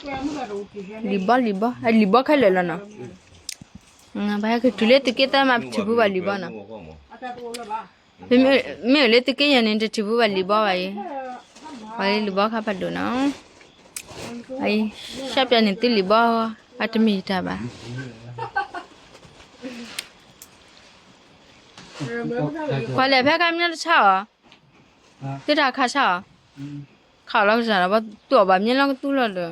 လံာ်ဘီလံာ်ဘီ အလံာ်ဘီခဲလၢာ်လီၤနီၤ. ပဟဲက့ၤတုၤလၢသုးက့သၢမး ပထံၣ်ဖူဘၣ်လံာ်ဘီနီၤ. မ့ၢ်အိၣ်လၢသုးက့ယဲၢ်န့ၣ် တထံၣ်ဖူဘၣ်လံာ်ဘီဘၣ်အံၤ, ပှၤလၢလံာ်ဘီခါဖးဒိၣ်နီၤ. အံၤ ရှဲပၠးန့ၣ်သုလံာ်ဘီ, အတမ့ၢ်ယတၢ်ဘၣ်. ကွၢ်လဲၣ်ဖဲခါမ့ၢ်တဆါအီၤ, သုတၢ်ခါဆါအီၤ, ခါအီၤလီၤကစၢ်ဒီး ဘီတူၢ်အီၤဘၣ်မ့ၢ်လီၤကသူလီၤဒီး,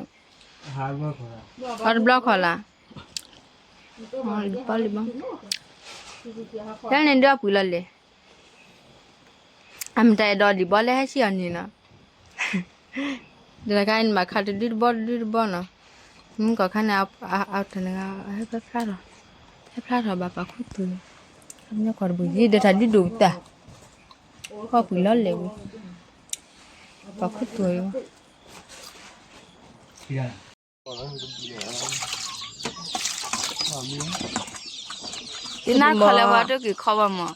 အီၤတဘျီခီၣ်လၢ်, လံာ်ဘီလံာ်ဘီ, ဖဲန့ၣ်ဒုးအပှံၤလီၤလဲၣ်. အမတၤအဲၣ်ဒိးလံာ်ဘီလၢဟဲဆံးအီၤန့ၣ်နီၤ. ဒီးတခါအံၤနဘၣ်ခးတဒုတဘီတဒုတဘီနီၤ. မုၢ်ကီၢ်ခါန့ၣ် အတနဂၤ ဟဲဖဲဖျါထီၣ်, ဟဲဖျါထီၣ်ဘၣ်ပာ်ခူသူၣ်, မ့ၢ်ကွၢ်တဘိယံၤဒီးတၢ်ဒုးဒိၣ်တၢ်, ခီပှံၤလီၤလဲၣ်ဝံၤ, ပာ်ခူသူၣ်အံၤ သ့ၣ်နါခီလၢဝဲဒိက့ၤခီဘၣ်မး,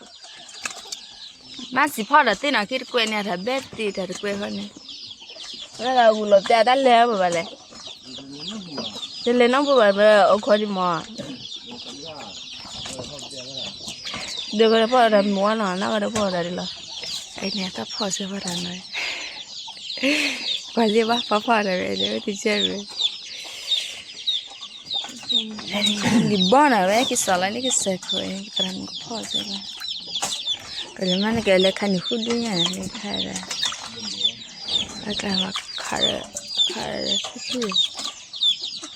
မ့ၢ်စံးဖီၣ်ဒီးသ့ၣ်နီၣ်က့တကွဲးန့ၢ်တၢ်ဘဲသ့ၣ်တၢ်တကွဲးဃီန့ၣ်, ဝဲဒၣ်ဂုာ်လီၤပျၢ်တၢ်လဲၤဘၣ်ဘၣ်လဲၣ်, တလဲၤနီတဘိဘၣ်ဘၣ်အိၣ်ခိးဒံးမး, ဒုးကဒီးဖီၣ်ဒီးမ့ၢ်ဝဲနီၤ နီၢ်ကဒီးဖီၣ်ဒီးဒ်လီၤ, အန့ၣ်အတၢ်ဖီၣ်စၢၤဖီၣ်တၢ်နီၤ, ကွၢ်လံဘၣ်ဖီၣ်ဖီၣ်ဒီးဝဲ တကဲဝဲ လံာ်ဘီနီၤ ဝဲက့ၤစီၤလီၤန့ၣ်ကစၢၢ်ခိၣ် သရၣ်မုၣ်ကဖီၣ်စၢၤဘၣ်, ကလၢမ့ၢ်နကလဲၤခါန့ၣ်ဃုဒုညါန့ၣ်ခါဒီး, အကျါဘၣ်ခါဒီး, ခါဒီး,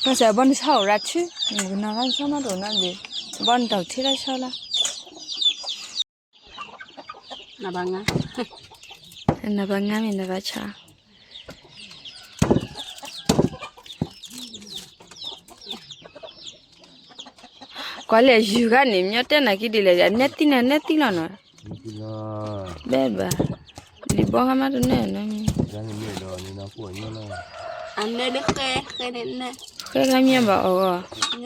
ပစၢၤဘီနဆီအိၣ်ရၤဆူ, ကနီၤရၤဆီမးတအိၣ်နီတဘ့ၣ်, ဘီနတၢ်ထံရၤဆီလီၤ. နဘၣ်ငါ, နဘၣ်ငါမ့ၢ်နဘၣ်ဆါ, ကွၢ်လဲၣ်ယုၢ်ဂၤန့ၣ် မညီတဲနၤက့ဒ်လဲၣ် နဲသံနၤနဲသံလီၤနီၤ, ဘဲဘၣ်, လံာ်ဘီခါမးတနဲၣ်နီၤ, အနဲလၢဃဲ, ဃဲန့ၣ်နဲ, ဃဲခါမ့ၢ်ဘၣ်အီၤဂီၢ်,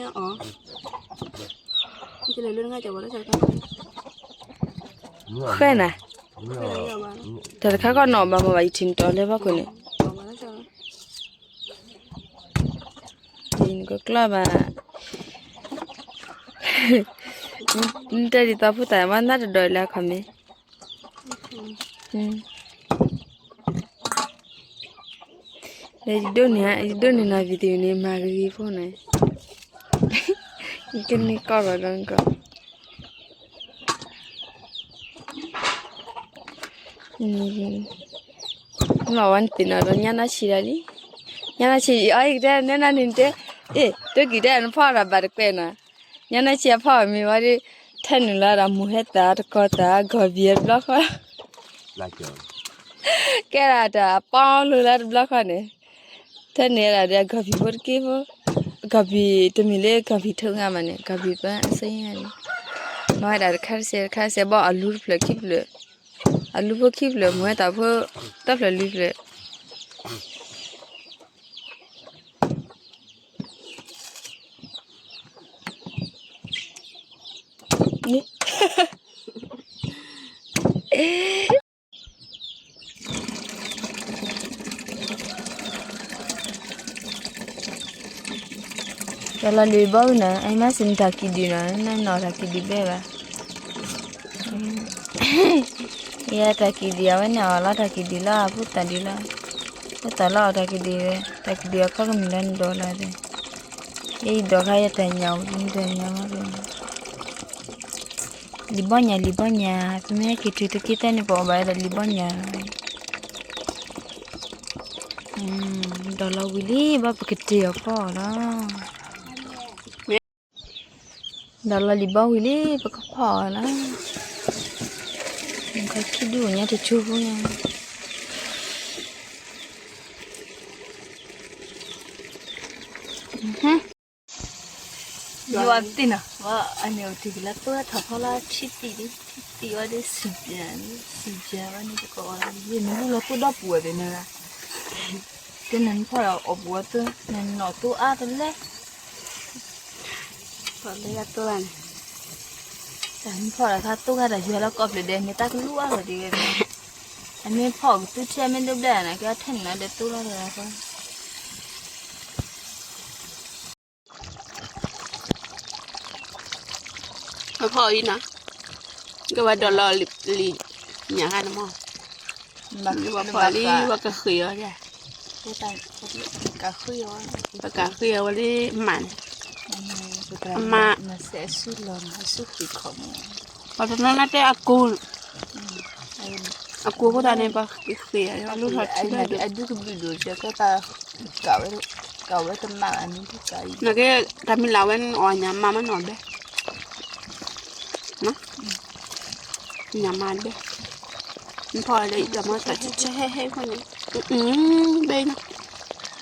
ဃဲနၤ, တၢ်တခါခီနီၣ်ဘၣ်မ့ၢ်ဘၣ် ယထံၣ်နတီၤလၢဘၣ်ခိၣ်န့ၣ်, ယနကကျီၢ်ဘၣ်, နတဲဒ်သိးဖိသၣ်မးနတဒီးလၢအခီမ့ၢ်, ဒီးယဒိးန့ၢ်, ယဒိးန့ၢ်နၤ video န့ၣ် မၤဂ့ၤဂ့ၤဖိန့ၣ်, ယကန့ၢ်ကီၢ်ဂီၤဒီးကီၢ်, မ့ၢ်ဝဲနသ့ၣ်နီၣ်ဒီးညါနၢ်ဆံးဒၣ်လံ, ညါနၢ်ဆံး အီၤကတဲနဲနၤန့ၣ်တဲ, အ့ၣ် တိၢ်ကံၤတဲနဖီၣ်ဒီးဘၣ်တကွဲးနီၤ, ညါနၢ်ဆံးအဖီၣ်မ့ၢ်ဝဲဒၣ်, ထဲနုာ်လီၤဒီးမိၢ်ဟဲသၣ်တကီၢ်သၣ် ဂီၤဘံၣ်တဘျီဃီ ကဲဒၣ်တၢ်အပီလိၤလၢတဘျီဃီန့ၣ်, ထဲန့ၣ်ဒၣ်ဒီး ဂီၤဘံၣ်ဖိတက့ၢ်ဖိ, ဂီၤဘံၣ်တမ့ၢ်လၢဂီၤဘံၣ်ထိၣ်ငါမးန့ၣ် ဂီၤဘံၣ်ပၢအစ့ၢ်န့ၣ်, မၤဝဲဒၣ်တခါတစဲးတခါတစဲး ဘီအလူတဖျၢၣ်ခံဖျၢၣ်, အလူဖိခံဖျၢၣ် မိၢ်ဟဲသၣ်ဖိ တဖျၢၣ်လွံၢ်ဖျၢၣ် ကလီၤလံာ်ဘီဝံၤနီၤ အမ့ၢ်စံးနတၢ်ကံၣ်ဒံးနီၤ နနီၣ်တၢ်ကံၣ်ဒံးဘဲဘၣ်, ယတၢ်ကံၣ်ဒံးအဝဲန့ၣ်အီၤလီၤ တၢ်ကံၣ်ဒံးလီၤ အဖိသၣ်ဒံးလီၤ, ဖိသၣ်လီၤအီၤတၢ်ကံၣ်ဒံး, တၢ်ကံၣ်ဒံးအခီကမုၢ်လၢနဒိးလီၤ, ယအံၤဒိးခါယတၢ်ညၣ်အိၣ် ယတၢ်ညၣ်မး လံာ်ဘီညၣ် လံာ်ဘီညၣ် ပမ့ၢ်ဟဲက့ၤတုၤသုးက့သၢန့ၣ် ပအီၣ်ဘၣ်ဝဲဒၣ်လံာ်ဘီညၣ်လီၤ, ဒိးလီၤဝံၤလံ ဘၣ်ပကတ့ၢ်အီၤဖီအီၤလီၤ, ဒိးလီၤလံာ်ဘီဝံၤလံ ပကဖီအီၤလီၤ, ခံဒူၣ်ညါတကၠိဖိညါ ယွၤသ့ၣ်နီၤ ဝဲအန့ၣ်အိၣ်တ့ၢ်က့ၤလၢသိထီၣ်ဖီလၢထံသံးဒ် ထံသံးဝဲဒ်စံၣ်ပျဲ, စံၣ်ပျဲဝဲန့ၣ်တကိးဝဲ ယနလူလီၤသိဒီပူၤဝဲသ့ၣ်န့ၣ်, တနၤနဖီၣ်ဒီးအီၣ်ပူၤဝဲသိ နနီၣ်သိအါတလဲ ပှၤလၢယသိန့ၣ်, တၢ်မ့ၢ်ဖီၣ်ဒီးခါသိခါတၢ်ယွၤလၢကီၢ်ဖျၢၣ်ဒဲး မ့ၢ်တၢ်ကလူအါဂီၢ်ဒ်ဝဲန့ၣ်, အမ့ၢ်ဖီၣ်ကသူထံအမ့ၢ်ဒိဘျဲၣ်န့ၣ် ကဲထၢၣ်နုာ်လီၤဒီးသိလီၤတဂၤဃီ, ဖီအံၤနီၤ, ကဘၣ်ဒိးလီၤလံာ်ညၣ်ဂၤန့ၣ်မး, ကဘၣ်ဖီလံ ပကဃ့အီၤ, ပကဃ့အီၤဝဲလၢမးန့ၣ်, အမး, ပှၤတနီၤနီၤတဲအကူ, အကူအဃိသတးန့ၣ် ပကဃ့အီၤ လူၤထီၣ်ထံလၢဒိၣ်, ကဝဲတမၤန့ၣ်, နကဲ တၢ်မံၤလၢ်ဝဲန့ၣ် အီၣ်ညၣ်မးမးနီၢ်ဘဲ, ညၣ်မးဘဲ, နဖီလၢအံၤတၢ်မၤတၢ်ဆဲဟဲဟဲဖီန့ၣ်, ဘဲနီ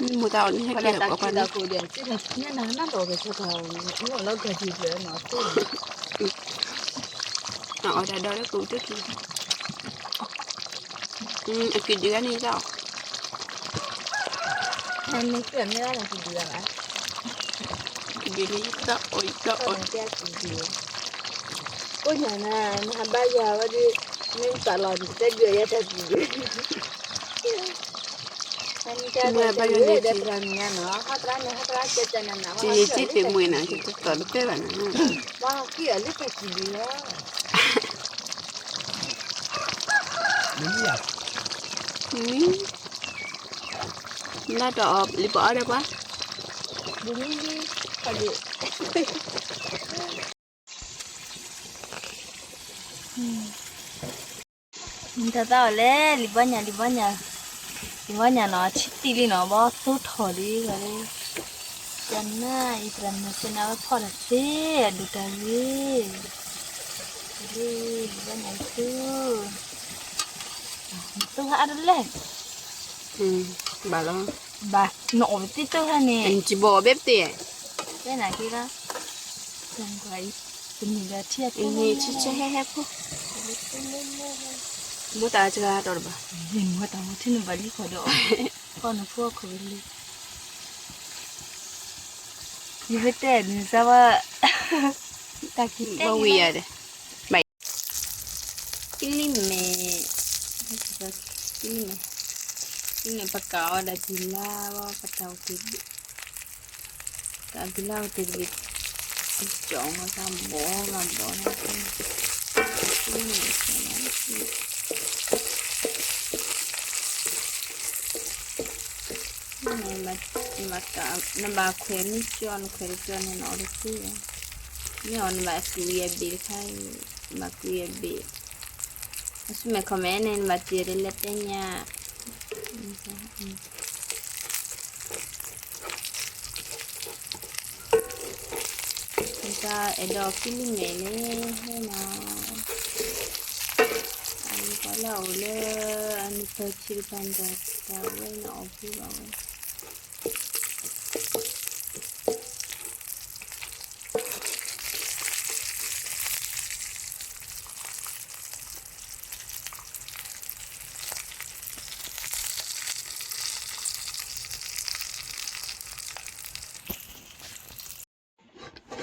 ၤ, မ့ၢ်တၢ်အီၣ်န့ၣ်ဟဲကဲပှၤပှၤန့ၣ်, အီၣ်တၢ်ဒီးလၢကတၢၢ်, အက့ၤဒုးဂၤန့ၣ်တၢ်အီၣ် ကိးညါနၤ နဟးဘါယွၤဝဲဒၣ်, မ့ၢ်ပာ်လီၤနတဲဒုးယၤတၢ်စံးဒုး, ယက့ၤသ့ၣ်မွဲနၤ က့ၤတတီၤတပဲဘၣ်နၤ, နၢ်တအီၣ်လံပအီၣ်ဒီးပှၤ, တၢ်သၣ်အီၤလဲၣ် လံာ်ဘီညၣ် လံာ်ဘီညၣ်, လံာ်ဘီညၣ်နီၤ ဆံတံၢ်လံနီၤ ဘီသိထီၣ်လံ, ကနၣ်အံၤ သရၣ်မုၣ်စ့နၤဝဲဖီၣ်တၢ်သ့ အဒိၣ်တၢ်ဂ့ၤ, လံာ်ဘီညၣ်သူ, သူဟးအါတလဲၣ်, ဘၣ်လီၤ, ဘၣ် နအီၣ်ပသံသူဟဲန့ၣ် ဘီဘဲပသ့, ဘဲနၤက့လီၤ, တမံၤဒီးထံအသ့န့ၣ် ဆံဆဲဟဲဟဲဖိ, မ့ၢ်တၢ်စှၤတီၢ်တဘၣ်, မ့ၢ်တၢ်မၤထံန့ၣ်ဘၣ်လံဃီဒီး, ဖီၣ်နဖိအခိၣ်လံ, ယဖဲတဲနစၢ်ဝဲ, တၢ်ကံၢ်တဲဝံၤယၤဒီး ကလံၤမဲာ်, ကလံၤမဲာ်, ကလံၤမဲာ်ပကးအီၤဒီးတုၤလၢဝဲပတၢ်အိၣ်တ့ၢ်ဘ့ၣ်, တၢ်တုၤလၢအိၣ်တ့ၢ်တဘ့ၣ်, ကၠီၤမၤသးဘီဂၤဘီ, ကလံၤမဲာ် နဘၣ်ခွဲးမ့ၢ်ကၠီ နခွဲးတကၠီန့ၣ် နအီၣ်တသ့, မ့ၢ်အီၤနဘၣ်ကုၢ်ယဲၢ်ဘ့ၣ်တခါ, နဘၣ်ကုၢ်ယဲၢ်ဘ့ၣ်, အဆူမဲာ် comment န့ၣ် နဘၣ်တ့ၢ်လၢလဲၣ်တဲညါ, တၢ်အဲၣ်ဒိးကလံၤမဲာ်လၢဟဲနီၤ, အကလၢအိၣ်လၢ အနံၣ်သၢဆံတဖၣ်န့ၣ် တၢ်ဝဲန့ၣ်အီၣ်ဖုဘၣ်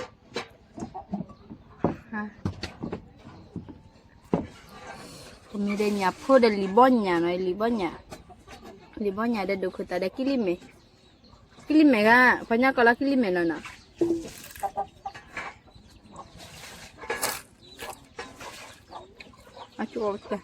ဝဲ တမ့ၢ်ဒီးညၣ်ဖိဒီးလံာ်ဘီညၣ်နီၤ, လံာ်ဘီညၣ်, လံာ်ဘီညၣ်ဒီးဒိၣ်ခိၣ်သၣ်ဒီးကလံၤမဲာ်, ကလံၤမဲာ်ဂၤ, ပှၤညါကီၢ်လၢကလံၤမဲာ်နီၤနီၤ, အကၠိ တၢ်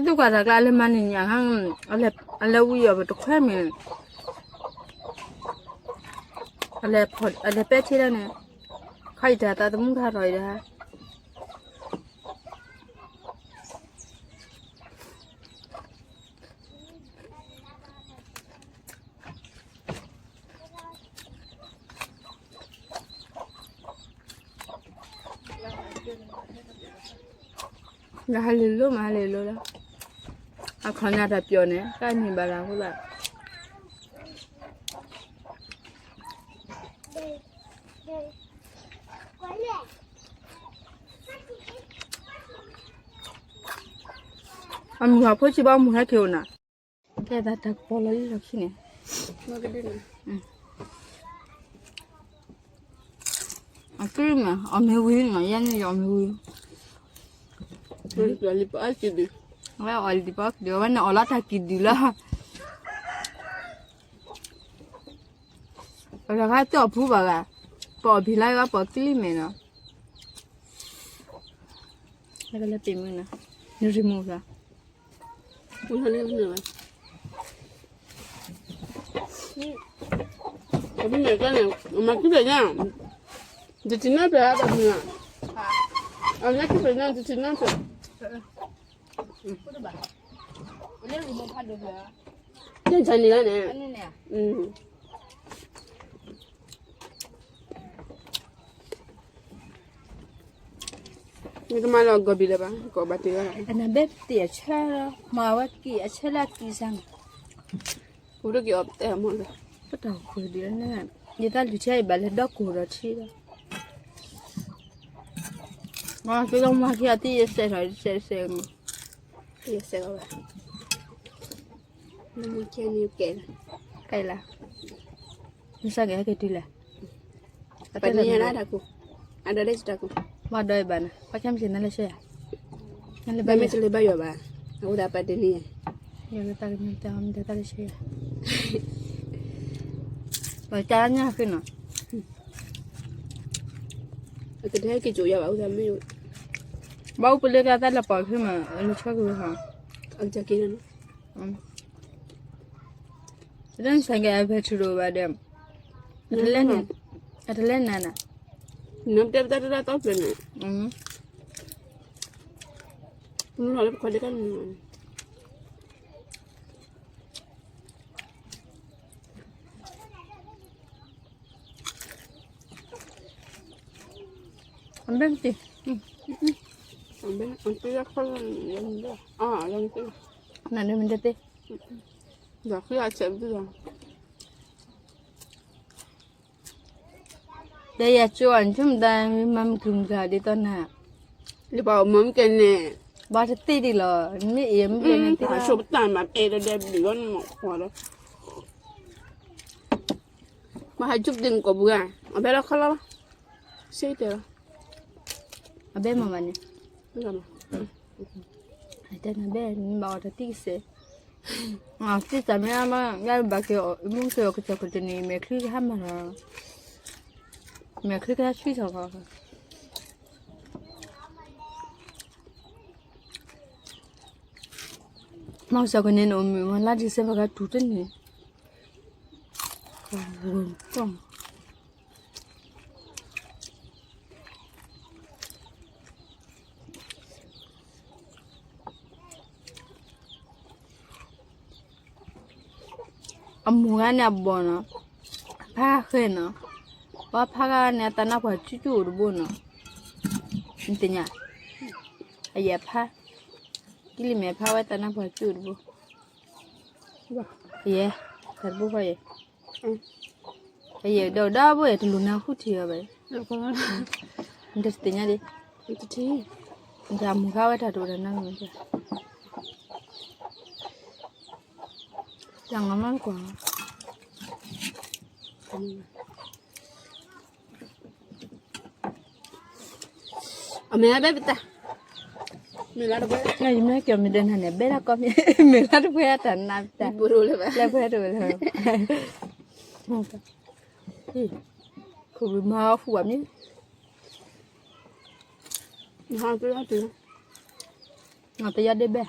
သူၣ်ကၢ်တၢ်ကျါလၢမၤန့ၢ်ညၣ်, အလဲၤဝံအီၤပတခွဲမ့ၢ်, အလဲၤပဲာ်ထံလၢန့ၣ်, ခါအံၤတၢ်သးသမူထါထီၣ်အံၤဒၣ် ဟါလ့လိမး ဟါလ့လိလီၤ, အခီၣ်နၢ်တၢ်ပျီၢ်န့ၣ် တၢ်န့ၢ်ဘၣ်လၢအဃိသး, ကွၢ်လဲၣ်, ကွၢ်လဲၣ်, အမုၢ်ဟးဖိဆံးဘၣ် အမုၢ်ဟဲက့ၤအိၣ်နၤ, ကဲသးတၢ်ကပီၤလီၤလံလီၤခံန့ၣ်, အကမ့ၢ်အီၣ်မ့ၢ်ဝံၤနီၤ ယဲန့ၣ်ယအီၣ်မ့ၢ်ဝံၤ, ဝဲအီၣ်လံပအီၣ်ကံဒုး, ဝဲန့ၣ်အီၣ်လီၤတၢ်ကံဒုးလီၤ, ပတခါတအီၣ်ဖူဘၣ်ဂၤ, ပအီၣ်ဖံးလါဂၤ ပအီၣ်ကလံၣ်မဲာ်နီၤ, လၢကလၢပ့ၤမုၢ်နီၤ, နရံမူၢ်ဂၤ ပမ့ၢ်ကန့ၣ် မၤကံၣ်ပညါ, တထံၣ်နီတဖျၢၣ်ဘၣ်မုၢ်, အမၤကံၣ်ပညါ တထံၣ်နီတဖျၢၣ်, န့ၣ်န့ၣ်, မ့ၢ်ကမၤလီၤဂီၤဘံၣ်လၢၤဘၣ် ကဘၣ်တ့ၢ်ဝဲ, အနဘဲတ့ၢ်အဆၢလီၤ မၤဝဲက့ၤအဆၢလၢအကံၢ်စၢ်န့ၣ်, ပတက့ၤအီၣ်ပတဲအမီၢ်လၢ, ပတၢ်အိၣ်ခိၣ်ဒ်လဲၣ်, ယသးလုၢ်ဆဲအံၤဘၣ်လဲၤဒီကိၢ်ဒီးထံလီၤ, မ့ၢ်ကလီၤမၤက့ၤအီၤ တယဲၢ်စဲးထီၣ် ယစဲးစဲးမး, တယဲၢ်စဲးလီၤဘၣ်, နမ့ၢ်ကဲန့ၣ်ကဲလီၤ, ကဲလီၤ, နစးကဲဟဲက့ၤတုၤလဲၣ်, ပှၤတန့ၢ်ယၤလၢတၢ်ကိၢ်, အဒီးလၢတၢ်ကိၢ်, ဘၣ်ဒီးအံၤဘၣ်နၤ ပှၤကဲမ့ၢ်က့ၤနၤလၢဆဲယၤ, နလဲၤဘၣ်ယၤ, မ့ၢ်တလဲၤဘၣ်ယွၤဘၣ်, အဝဲဒၣ်ပှၤတန့ၢ်ယၤ, ယၤလၢတၢ်ကန့ၢ်တၢ်မ့ၢ်တၢ်လၢဆဲယၤ, ပှၤကါညၣ်ဃ့နီၤ, အကတဟဲက့ၤကၠိယၤဘၣ် အဝဲဒၣ်မ့ၢ်, ဘၣ်အိၣ်ပလၢကသးလၢပှၤဃ့မး လၢဆၢကဝဲၤဟီ, အကက့ၤလီၤနီၤ တဒၣ်စဲးကဲအဖဲထူရိၤဘၣ်ဒီး, အတလဲၣ်နၤနၤ, နတဲပတၢ်တဒၣ်သီဖျၢၣ်န့ၣ်, အဘဲတ့ၢ်, နမ့ၢ်တသ့, ဒီးဃုအဆဲး, ဒီးယၤကၠိအီၤ နဆိကမိၣ်တၢ်မၤမုၢ်ကျုၤမုၢ်ကျါဒ်သိးနၤ, လၢပှၤမၤမုၢ်ကဲန့ၣ်, ဘၣ်တသ့ဒ်လီၤ, နမ့ၢ်အံၤမုၢ်ကဲန့ၣ်သ့, ဆိပတၢ်မၤအဲၣ်ဒိးဒဲးဘျုးလီၤနမီၢ်ခွါဒီး, မၤဟးကၠူပတ့ၢ်နကိာ်ပူၤဂၤ, အဘဲလီၤခီလီၤ, စ့တဲလီၤ, အဘဲမၤဘၣ်န့ၣ်, တဲနဘဲနဘၣ်အီၤတသံကစဲး, သံစးမ့ၢ်အါမး ယဘၣ်က့ၤအီၣ်မုၢ်က့ၤအီၣ်ကစီၣ်ကတၢၢ်န့ၣ် မဲာ်ချံကဟါမၢ်လီၤ, မဲာ်ချံကဟါဆံၣ်ထီၣ်လီၤ, မၤကစီၣ်ကန့ၣ်နအိၣ်မုာ်မး လါ December ကတူၢ်တန့ၢ် အမိၢ်ဂၤန့ၣ်အဘီၣ်နီၤ, ဖးဃဲနီၤ, ပှၤဖးဂၤန့ၣ် အတၢ်နါပှၢ်ကၠူကၠူအိၣ်တဘိနီၤ, နသ့ၣ်ညါ, အယဲၢ်ဖး, ကံလံၤမဲာ်ဖးဝဲတၢ်နါပှၢ်ကၠူအိၣ်တဘိ, အယဲၢ်, တၢ်တဘိဃီယဲၢ် အယဲၢ်ဒီးဒီဘိယဲၢ်တလူၤနၤဃုထံၣ်အီၤဘၣ်, နတသ့ၣ်ညါဒံး, တၢ်မုၢ်ဃါဝဲတၢ်တအိၣ်တၢ်နါမုၢ်, တၢ်ငါမ့ၢ်ကွၢ်, အမဲာ်ဘဲပတၢ်, မ့ၢ်လါတပှဲၤ, မ့ၢ်လါတပှဲၤ, မ့ၢ်လါတပှဲၤအတၢ်နါပတၢ်, လၢပှဲၤတဝဲလၢ, ခိၣ်ဘုမၤအီၣ်ဃုာ်ဘၣ်မ့ၢ်, တယါဒ့ဘဲ,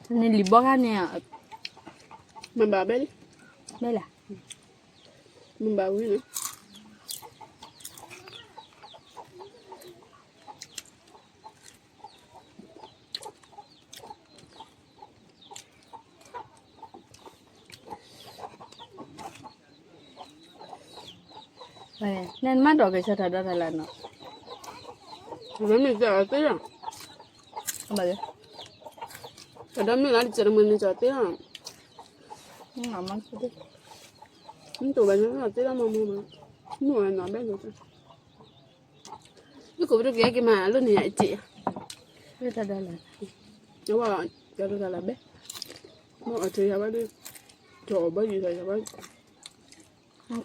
နလံၤဘီခါန့ၣ်, မ့ၢ်ဘၣ်ဘဲလံ, ဘဲလၢ, မ့ၢ်ဘၣ်ဝံၤန့ၣ် နမ့ၢ်ဒိးက့ၤဆၢထၢၣ်ဒီးတၢ်လၢနီၤ, မ့ၢ်ကသ့လီၤ, တၢ်ဒီမ့ၢ်လၢတစဲးတမုၢ်န့ၣ်ကသ့လီၤ, မ့ၢ်တဘၣ်န့ၣ်သ့လီၤမ့ၢ်မ့ၢ်, မ့ၢ်ဝဲနီၤဘဲန့ၣ်, ယကိးပတက့ၤက့ၤမၤလိၣ်န့ၣ်ယအစ့ၢ်, ဝဲတၢ်ဒၣ်လၢ်, ယဝဲ, ယတၢ်လၢ်ဘဲ, မ့ၢ်အီၤတယၤဘၣ်ဒီး, ကီအီၤဘၣ်ယံၤယၤဘၣ်,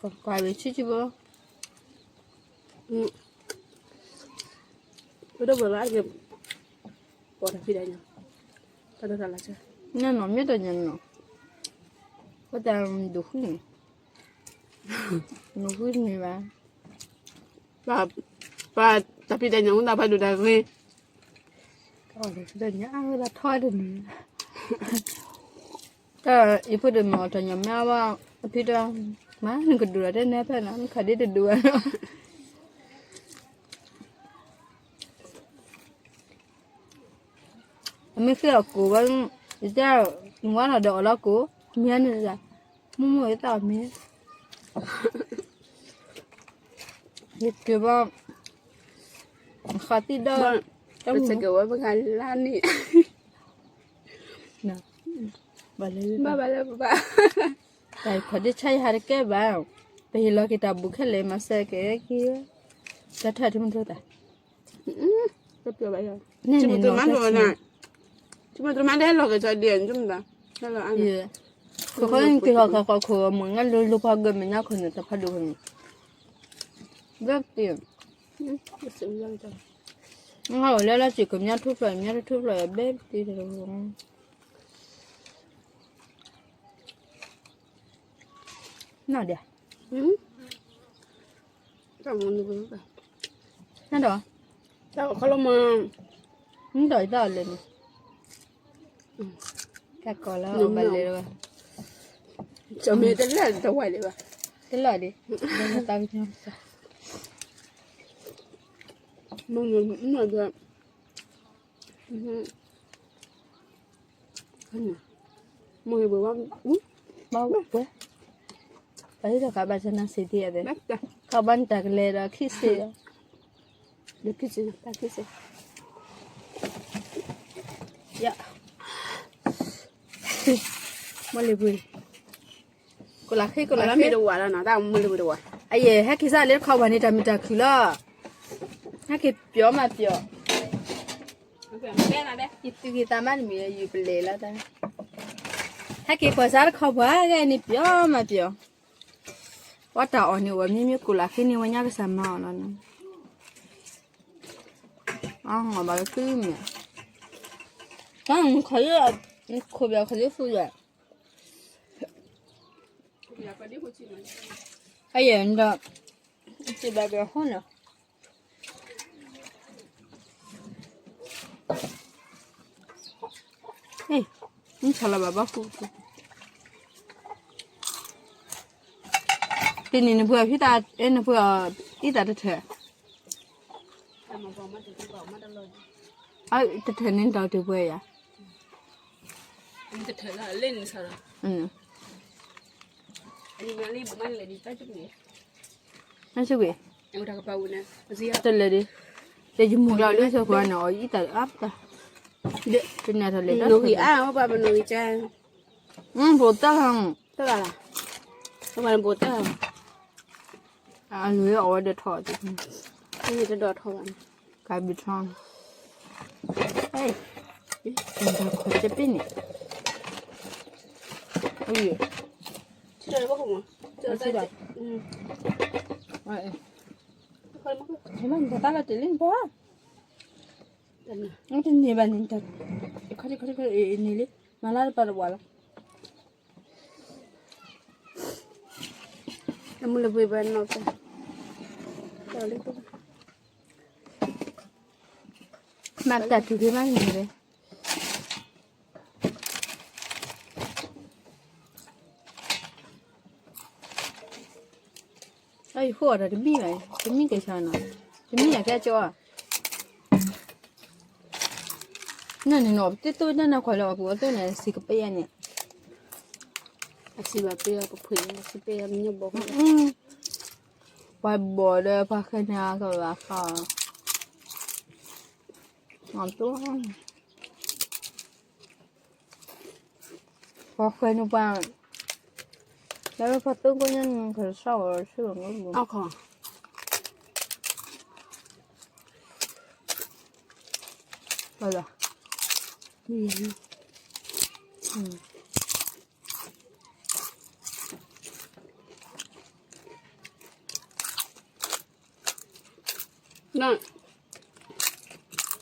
ကွၢ်ဝဲဆံးဆံးဘၣ်, ပဒိၣ်ပလၢအက့ၤ, ပတၢ်ဖံးတၢ်ညၣ်, တၢ်ဒၣ်လၢ်, နနီၢ်မ့ၢ်တၢ်ညၣ်နီၢ်, ပတၢ်ဒိၣ်ဃုန့ၣ်, ဒိၣ်ဃုတမ့ၢ်ဘၣ်, ပတၢ်ဖံးတၢ်ညၣ်မ့ၢ်တၢ်ဖးဒိၣ်တၢ်ဂ့ၤ, တၢ်ဖံးတၢ်ညၣ်အဝဲဒၣ်ထီတန့ၢ်, တၢ်အံၤဖိဒိၣ်မ့ၢ်အီၤတၢ်ညၣ်မ့ၢ်အဘၣ်, အဖံတၢ်, မ့ၢ်နကဒိၣ်ဒီးတဲနဲဖဲနီၤ နခးဒ်တဒိၣ်ဘၣ်နီၤ အမ့ၢ်ဃ့အီၤကိးဝဲ, ယတဲ, နဝါထီၣ်ဒီးအီၣ်လီၤကိး, မ့ၢ်န့ၣ်, မိၢ်မိၢ်ယသးအီၣ်မ့ၢ်, ယက့ၤဘၣ်, ဃးသံဒီး, တစကဝဲပကလါန့ၣ်, ဘၣ်လၢ, ဘၣ်ဘၣ်လၢပဘၣ်, တၢ်ခီၣ်ဒ့ဆါယဟးတကဲဘၣ်, ပဟ့ၣ်လီၤက့ၤတၢ်ဘူးခဲလၢာ်မၤစၢၤက့ၤ, တၢ်ထၢၣ်ထံမုၢ်ထူသး ထံမုၢ်တမါဒိၣ်နၤ, ထံမုၢ်တမါဒဲလီၤက့ၤကီဒံး, ခီခီက့ၤလီၤခီခီခိၣ်မုၢ်ငါလိၤလိၤပှၤဂၢၢ်မဲာ်ညါခိၣ်န့ၣ် တဖးဒိၣ်န့ၣ်, ဘၣ်တ့ၢ်, ငါအိၣ်လၢလၢစ့ၢ်ကီး မ့ၢ်ထူဖျိး မ့ၢ်ထူဖျိး ဘၣ်တ့ၢ်တလီၤ, နီၢ်ဒဲး, နီၢ်ဒီး, တၢ်ခီလီၤမး, နီၢ်ဒီးအတၢ်အီၣ်လဲၣ်န့ၣ်, တၢ်ကီလီၤဘၣ်လဲၣ်, တမ့ၢ်တလၢတဝဲလၢၤဘၣ်, တလၢဒံး, တၢ်ကညီ, မ့ၢ်ဒီး, မ့ၢ်ဘၣ်, ဘၣ်ဝဲ, ပှၤဟံးထီၣ်ခါဘၣ်ဆၣ်နၤစ့ၢ်ကီး, ခီဘၣ်နတၢ်ကလဲၤဒီးခံစ့ၢ်, ဒီးခံစ့ၢ်, တၢ်ခံစ့ၢ်, ယ, မ့ၢ်လၢပှဲၤ, ကိးလၢခံ ကိးလၢခံ, မ့ၢ်တဝဲလီၤနီၤ တၢ်မ့ၢ်လၢပှဲၤတဝဲ, အယဲၢ် ဟဲက့ၤစၢ်လၢတခီပှၤန့ၣ် တၢ်မုာ်တၢ်ခုၣ်လီၤ, ဟဲက့ၤပျီမးပျီ, ယသူၣ်က့ၤသးမးတမံၤ ယပလဲၤလီၤတၢ်, ဟဲက့ၤကွၢ်စၢ်တခီပှၤဂၤန့ၣ် ပျီမးပျီ, ပှၤတၢ်အီၣ်န့ၣ် ဝဲမ့မ့ၢ်ကိးလၢခံန့ၣ် ဝဲညါကစၢ်မၤအီၤလီၤနီၤ, အီၣ်ဘၣ်လၢသုမဲာ်, တၢ်ခိၣ်ဘၣ်ခီလၢသူယဲၢ် အယဲၢ်ဒီး, စံးဘၣ်ဒီးဟိန့ၣ်, နဆီၣ်လီၤဘၣ်ဘၣ်ဃူ, တနံၤနဖုအဖံသး, နဖုအအံသးတထၢၣ်, တထၢၣ်န့ၣ် နတၢ်တပှဲၤယၤ, တလဲၤဒံး, တလဲၤဒံး, ယမူၤလီၤလၢဆၢခွါန့ၣ် အီၣ်အံသးအါပတၢ်, တနၤတလဲၤ, နီၣ်ဂံၢ်အါ, ပှၤပနီၣ်ဂံၢ်ကါ, ဘိးတၢ်, တၢ်ဘၣ်လၢ, ပှၤဘိးတၢ် အလွဲၢ်အီၣ်ဝဲဒီးထီၣ်, တဒိးထီၣ်ဘၣ်န့ၣ်, ကဘျံးထီၣ်, တၢ်ခီၣ်ကပ့ၢ်န့ၣ်, တၢ်လၢတၢ်လၢတလ့ၣ်ပှၤ, တန့ၢ်ဘၣ်န့ၣ်, ခီခီခီန့ၣ်လံ, မၤလၢတပာ်တဝးလီၤ. မ့ၢ်လၢပှဲၤဘၣ်နီၤ, မၤတၢ်ထူၣ်ဖဲမးန့ၣ်, အဃိအီၤဒီးတမံၤဘၣ်, တမံၤကဆါနီၤ, တမံၤယၤကဲကၠီဧါ. နန့ၣ်နီၤ ပတသိၣ်တၢ်နၢ်ခွါလၢအပူၤအသိၣ်န့ၣ် စံးကပယဲၢ်န့ၣ်, အစံးဘၣ်ပယဲၢ်ပဖှ့ၣ်, အစံးပယဲၢ်မ့ၢ်ဘီ, ပှၤဘီၣ်ဒီးပှၤဃဲန့ၣ်အကဘၣ်ဃး, အသိၣ် ပှၤဃဲန့ၣ်ပှၤ, လၢပှၤသိၣ်ကိးညါန့ၣ် ကစၢ်ဝဲဆူၣ်လီၤမ့ၢ်, အခီ, လီၤလီၤ.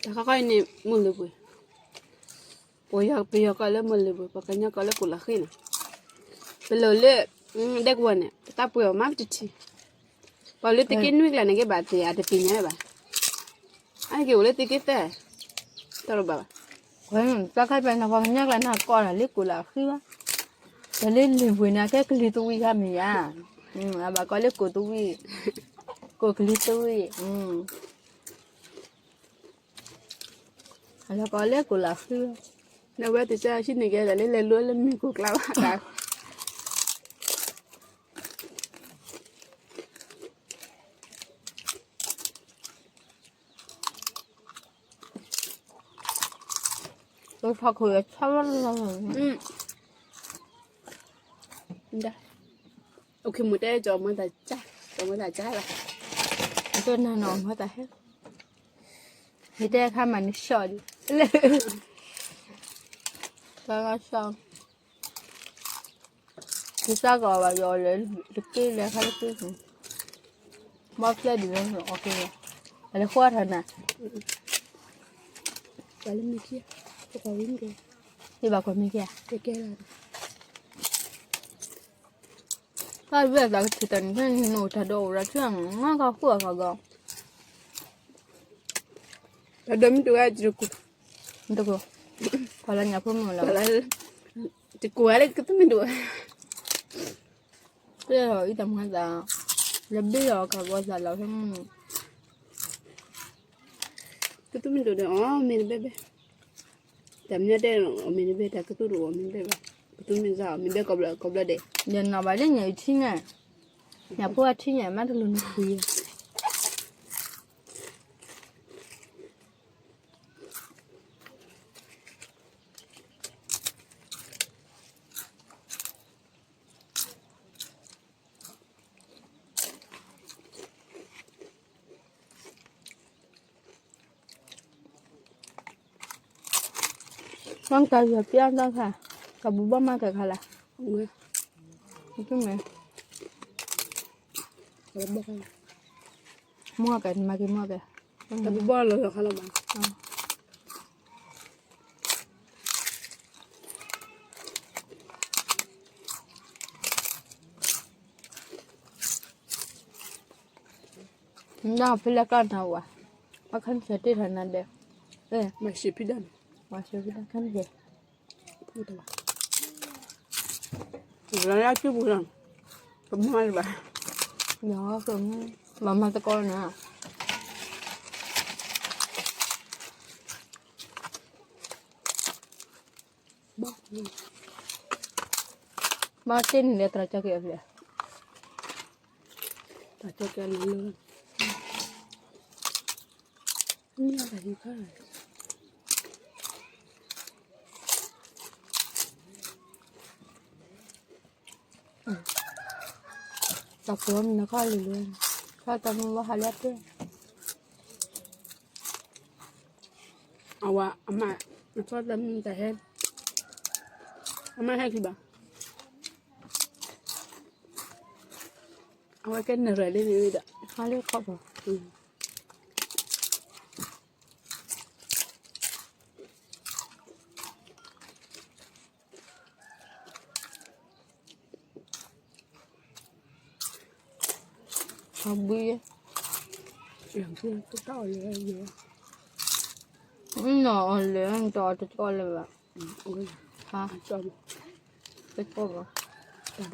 တၢ်ခါခီအံၤန့ၣ် မုၢ်လၢပှဲၤ, ပယီၤကိးလၢမုၢ်လၢပှဲၤ, ပှၤကညီကိးလၢကိးလးဃ့န့ၣ်, ပလိၤလၢ ဒဲကဝီၤန့ၣ် ပတၢ်ပှဲၤအီၤမးပတထံၣ်, ပှၤလၢသုးက့နွံကျါန့ၣ်က့ၤဘၣ်သ့ၣ်အတသ့ၣ်ညါဘၣ်, အါက့ၤအိၣ်လၢသုးက့သၢ, တၢ်ဘၣ်ဘၣ်, တၢ်ခါပှဲၤန့ၣ် ပှၤကညီကျါန့ၣ်ကိးလၢကိးလးဃ့ဘၣ်, ပလၢလၢပှဲၤန့ၣ် ကဲကလံၤသဝံၣ်ခါမ့ၢ်ဧါ, အဘၣ်ကိးလၢကိးသဝံၣ်, ကိးကလံၤသဝံၣ် အလီၢ်ကိးလၢကိးလးဃု, နဝဲတစၢ်ဆံန့ၣ်ကဲဒၣ်လၢလဲၤလိလၢမ့ၢ်ကိးကျါဘၣ်, ဖီခိၣ်လီၤ, အိၣ်ခိးမူတဲ ကၠီမီတၢ်ကၢ်လီၤ, တနၤနီၤမီတၢ်ဟဲ, မ့ၢ်တဲခါမးန့ၣ် ရှော့ဒံး, တၢ်လီၤရှော့, ယသးကီးဘၣ်ယီၤလဲၤတက့ၢ်လဲၤခါတက့ၢ်, ဘီဖျဲၣ်ဒံးလီၤ, အလဲၤဃီထီၣ်နၤ, ယဘၣ်ကွၢ်မ့ၢ်က့ၤဧါ, တၢ်ဝဲသးကထံၣ်တၢ်န့ၣ် နအိၣ်တၢ်ဒိးအိၣ်ဒီးထံၣ်, ငါကဃိအကဂီၢ်, တၢ်ဒိးမ့ၢ်တအိၣ်ဝဲတကိး, တကိး, ပှၤလၢညၣ်ဖိမုၣ်လီၤ, တကိးဝဲလၢကသူမ့ၢ်တအိၣ်, ပျဲၢ်လီၤအံၤတၢ်မၤသး, လၢဘ့ၣ်လီၤကဘီသးလီၤဖဲမုၢ်, ကသူမ့ၢ်တအိၣ်ဒီး အီၣ်မ့ၢ်တဘဲဘဲ, တၢ်မ့ၢ်တဲအီၣ်မ့ၢ်တဘဲ တၢ်ကသူတအိၣ်မ့ၢ်တဘဲဘဲ, ကသူမ့ၢ်စၢ်အီၣ်မ့ၢ်ဘဲကိးဘျီဒဲး, ယနီၢ်ဘၣ်လၢညၣ်အံၤထံညါ, ညၣ်ဖိအထံညါမးတလိၤနခွံ မ့ၢ်တၢ်ယွၤပျၢ်တၢ်ခါ, ကဘုဘီမၤကဲခါလၢ်, မ့ၢ်, မ့ၢ်ကဲမၤက့ၤမ့ၢ်ကဲ, ကဘုဘီလီၤလီၤခါလီၤဘၣ်. နဖဲလဲၣ်ကၢ်နၤဝဲ, အခါနဆဲးတ့ၢ်ထီၣ်နၤဒဲး, မၤရှးဖံဒၣ်န့ၣ်, မၤရှးဖံဒၣ်ခါနဆဲး, လၢယစုပူၤလီၤ, ကမၤလၢၤဘၣ်, ဘၣ်မၤသကိးနၤ ဘၣ်တ့ၢ်န့ၣ်လၢသရၣ်ကၠီက့ၤအဖျဲၣ်, သရၣ်ကၠီက့ၤလၢ, မ့ၢ်တၢ်ဟံးခါ, တၢ်ပှဲၤမ့ၢ်နခီလံၤလံၤ, ခီတၢ်မ့ၢ်ဝဲဟးလၢတ့ၢ် အဝဲအမါ, နထီၣ်တၢ်မ့ၢ်တၢ်ဟဲ, အမါဟဲက့ၤဘၣ်, အဝဲကဲနရၢၣ်လံန့ၣ်ဒီး, ဟးလၢခီၣ်ဘၣ်, အဘှံး, နီၢ်အီၤလဲၣ်, တအီၣ်တကီၢ်လၢၤဘၣ်, တကီၢ်ဘၣ်, တၢ်ဒိၣ်ဝဲ, တၢ်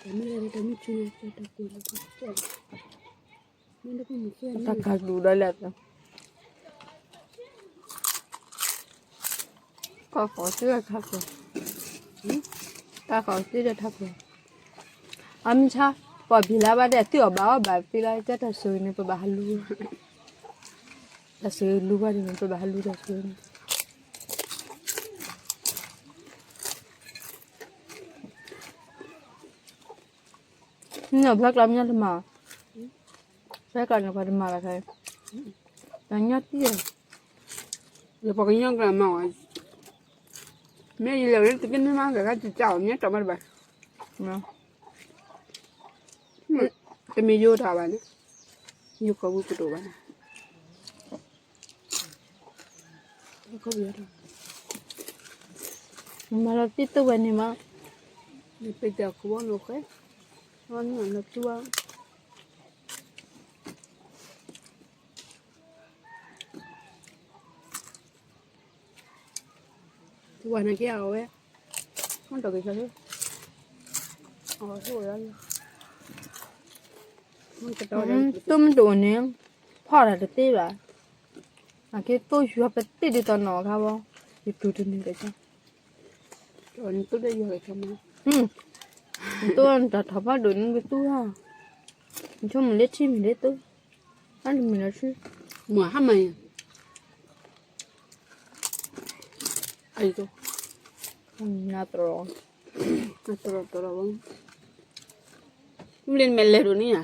မ့ၢ်လၢတၢ်မ့ၢ်ဆူညါကဲတၢ်ပူၤလၢတကီၢ်ဘၣ်, တၢ်ခးဒူၣ်ဒီးလဲၣ်, ကီၢ်ဃီၤသ့ဒီးထးပှဲၤ, ကီၢ်ဃီၤသ့ဒီးထးပှဲၤ, အမ့ၢ်ဆါ, ပှၤဘံၣ်လါဘၣ်ဒဲး သုအီၣ်ဘၣ်အီၣ်ဘၣ်သ့လီၤ ကဲတၢ်ဆိၣ်ဂ့ၤန့ၣ် ပဘၣ်ဟးလူၤ, တၢ်ဆိၣ်ဂ့ၤလူၤဘၣ်န့ၣ် ပဘၣ်ဟးလူၤတၢ်ဆိၣ်ဂ့ၤန့ၣ် နဘၣ်ကျါမ့ၢ်ညီတမၤ, ဘၣ်ကျါန့ၣ်ပှၤတမၤဘၣ်ခဲ, တၢ်ညီတံၢ် ယပှၤကညီကျါမၤဝဲ, မ့ၢ်ယလဲၤဝဲလၢတက့ၢ်မ့ၢ်မး ကဂၤတကးအီၤ မ့ၢ်တီၢ်မးတဘၣ်, တမ့ၢ်ယိၤတၢ်ဘၣ်န့ၣ်, ယိၤကီၢ်ပူၤကတိၤဘၣ်န့ၣ်, မၤလီၤတံၢ်တဝဲန့ၣ်မး, ယပ့ၤတၢ်ခိၣ်ဘီနိၣ်ဃဲ, အီနုၢ်အလီၤတူၢ်ဘၣ် ဝဲနာ်က့အီၤဝဲ, မ့ၢ်တက့ၤဆၢ, အီၤဆိၣ်ဝဲ, တိၢ်မ့ၢ်တအိၣ်န့ၣ်, ဖီၣ်တၢ်တသ့ဘၣ်, နာ်က့တိၢ်ယွၤပတ့ၢ်ဒ်သိးနီၢ်အခါဘီ, ယတူၢ်တန့ၢ်က့ၤဆၢ, တိၢ်တၢ်ထီၣ်ဖီၣ်ဒိၣ်န့ၣ်ကသူၣ်ဟါ, နဆိကမိၣ်လၢထံမ့ၢ်လၢတိၢ်, အတမ့ၢ်လီၤဆူ, မ့ၢ်ဟါမၢ် နတရီ, မ့ၢ်လဲၤဒိၣ်န့ၣ်ဧါ,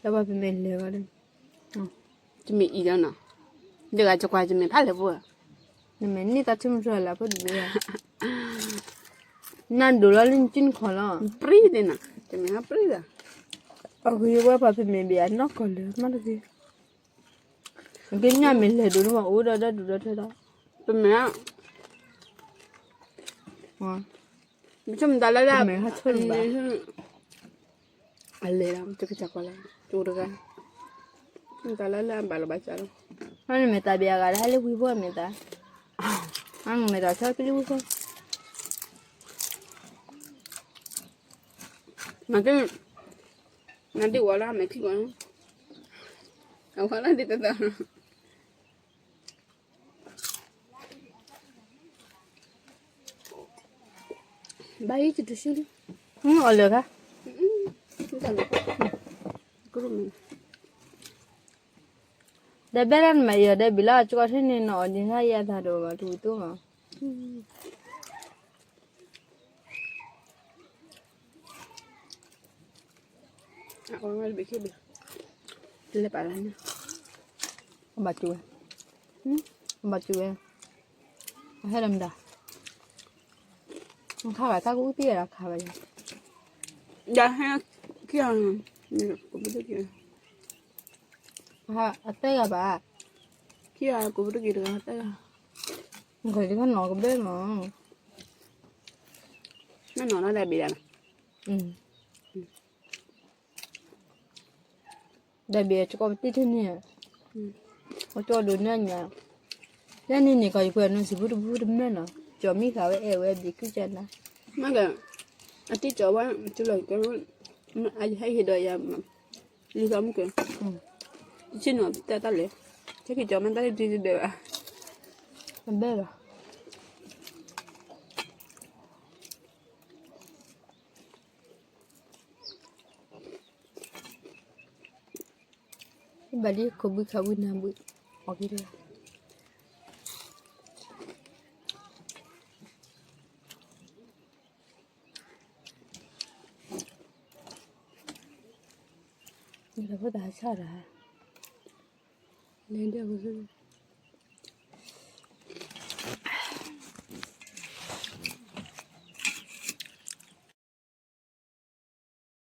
တဘၣ်ပမ့ၢ်လဲၤဘၣ်ဒီး, တမ့ၢ်အံၤလီၤနီၤ, ဒ်ဂၤကကွၢ်တမ့ၢ်ဖးလဲၣ်ဖိ, နမ့ၢ်န့ၢ်သးထံမုၢ်ထီၣ်လၢဖိတဘ့ၣ်ဧါ, နဒိၣ်လီၤလၢနစုနခီၣ်လီၤ, ပြံသ့ၣ်နီၤ, တမ့ၢ်ဟးပြံသး, အဂ့ၤဝဲပှၤပမ့ၢ်ဘၣ်အနီၢ်ကီၢ်လၢမးတဂ့ၤ ကညၣ်မ့ၢ်လဲၤဒိၣ်န့ၣ် ပှၤအိၣ်ဒီးဒီဒူၣ်ဒီထၢဒီး, ပမ့ၢ်, ပဆိကမိၣ်တၢ်လၢလၢ, အလဲၤလီၤ တကစၢ်ကွၢ်လီၤ ကၠိတဂၤ, တၢ်လၢလၢအဘၣ်လီၤဘၣ်စးလီၤ, နမ့ၢ်တၢ်ဘၣ်အဂၤလၢဟဲလၢဝံဖိမ့ၢ်တၢ်, နမ့ၢ်တၢ်ဆၢကလံဝံဖိ မၤက့, နဒ်ဝဲလၢအမဲာ်ထံကီၢ်, အဝဲလၢဒ်တသး, ဘၣ်ယတတဆူလံ, အီၤလၢာ်ခါ, ဒီးဘဲလၢနမၤအံၤအီၤဒီးဘံၣ်လၢအကီထံန့ၣ် နအီၣ်ဒ်ဟါယဲအသးဒိၣ်မး တဝံၤတိၢ်မး အီၣ်ဘၣ်ဘ့ၣ်ခံဘ့ၣ်, တလဲၤပာ်လၢန့ၣ်, အဘၣ်စူၤဝဲ, အဘၣ်စူၤဝဲ, အဟဲလီၤမတၤ, ခါဂၤတၢ်ကအူသံအီၤခါဘၣ်ယၤ, ဒီးဟဲခံအီၤ, အသၢဂၤဘၣ်, ခံအီၤကိးပတက့ၤတဂၤသၢဂၤ, နခီၣ်တခါနီၢ်ကဘၢမး, နနီၢ်နီၢ်ဒၣ်ဘ့ၣ်ဒၣ်, ဒၣ်ဘ့ၣ်စ့ၢ်ကီးပတံၢ်ထံၣ်န့ၣ်, အကၠီဒိၣ်န့ၢ်ညါ, လၢန့ၣ်န့ၣ်ကီး ယပှဲၤနီၢ်စံာ်ပူတပူတမၢနီၤ, ကၠီမံခးဝဲအဲၣ်ဝဲဘ့ၣ်ကုကနၤ, မ့ၢ်ဒီး, အတံၢ်ကၠီဝဲ, ကၠီလီၤကၠီ, အဟဲဟ့ၣ်ဒီးယၤ, လံာ်သးမုၢ်ကၢ, ဆ့ၣ်နီၤတၢ်တၢ်လဲၣ်, ဆဲက့ၤကၠီမ့ၢ်တၢ်လၢတံၢ်တဒၢးဘၣ်, တဘၣ်ဘၣ် ဘၣ်လံခိၣ်ဘုခးဘုနၤဘု, အီၣ်က့ၤတဂၤ, ဒီးဖိသၣ်ဟးဆၣ်တၢ်, လဲၤဒၢး